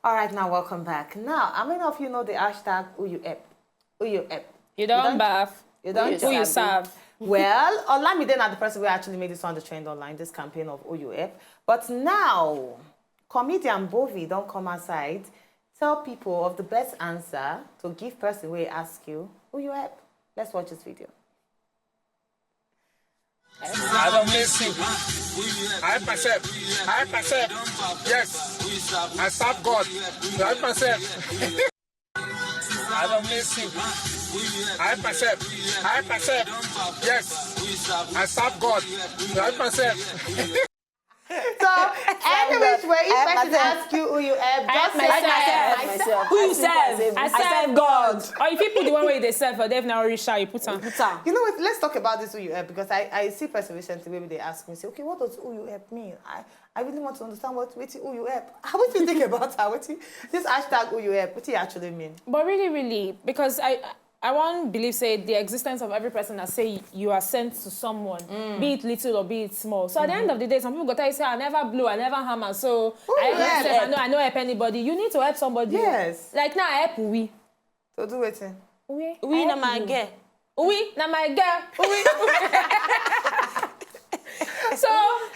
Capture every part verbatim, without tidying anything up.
All right, now welcome back. Now, how many of you know the hashtag who you help? Who you help? You don't baff. You don't Who you sabi. Serve? Well, Olamide na the person who actually made this on the trend online, this campaign of who you help. But now, comedian Bovi don't come outside, tell people of the best answer to give person who ask you who you help. Let's watch this video. I don't miss you. I help myself. I help myself. Yes. I serve God. I help myself. I don't miss you. I help myself. I help myself. Yes. I serve God. I help myself. So, any which way, if person ask you who you help, just say myself. I help myself. Who you serve? I serve God. Or if people the one way they serve, or they've now reached out, you put on. You know what? Let's talk about this who you help because I, I see person recently maybe they ask me say, okay, what does who you help mean? I, I really want to understand what what who you help. What do you think about her? What you, this hashtag who you help? What do you actually mean? But really, really, because I I won't believe say the existence of every person that say you are sent to someone, be it little or be it small. So at the end of the day, some people go tell you say I never blow, I never hammer. So I you help? Myself, I know I know help anybody. You need to help somebody. Yes. Like now I help we. To do wetin? We, We I na help my you. girl. We na my girl. We. So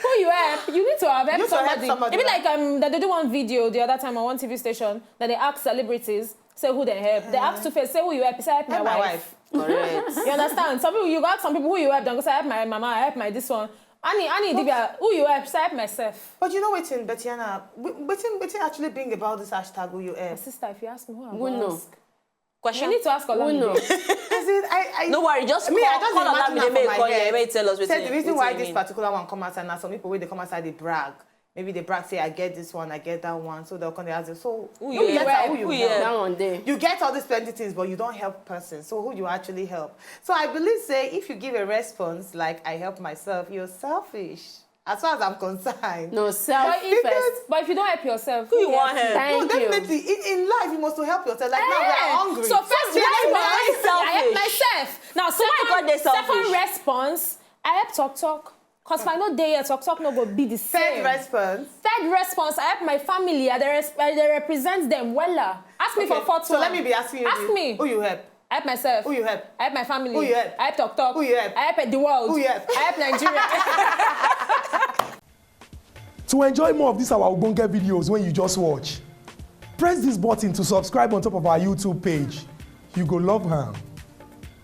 who you help? You need to help You need to help somebody. Somebody, Maybe right? Like um, they do one video the other time on one T V station that they ask celebrities say who they help. They ask two face say who you help. Say help my, Help my wife. Correct. You understand? Some people you go ask some people who you help. Then go say help my mama, help my this one. Annie, Annie, Dibia, who you help? Say help myself. But you know wetin, Betiana? Wetin wetin actually bring about this hashtag who you help? Sister, if you ask me, who I Who go know? Ask? Question. You need to ask Olamide. Who know? As in, I, I, No worry, just me, call, I just call imagine Olamide, am make for my call you, head. make tell us Say wetin- the reason wetin why you this mean. Particular one come outside now, some people wey dey come outside dey brag. Maybe they brag say I get this one, I get that one. So they'll come dey ask you, so Who you you get help? am, who you Who you help? help? That one there. You get all these plenty things, but you don't help person. So who you actually help? So I believe say if you give a response like I help myself, you're selfish. As far as I'm concerned. No, self But if, first. But if you don't help yourself, Who you who want help? help? Thank No, you. Definitely. In, in life, you must to help yourself. Like now, we Eh, are hungry. So first, She you help help myself. myself. I help Selfish. myself. Now, So why you second, call dey second selfish? Response, I help talk talk. Cause if I no dey here, talk talk no go be the same. Third response. Third response, I help my family. I dey, res- I dey represent them wella. Ask me for Okay, fourth so one. Let me be asking you. Ask this. me. Who you help? I help myself. Who you help? I help my family. Who you help? I help talk talk. Who you help? I help the world. Who you help? I help Nigeria. To enjoy more of these our ogbonge videos when you just watch, press this button to subscribe on top of our YouTube page. You go love am.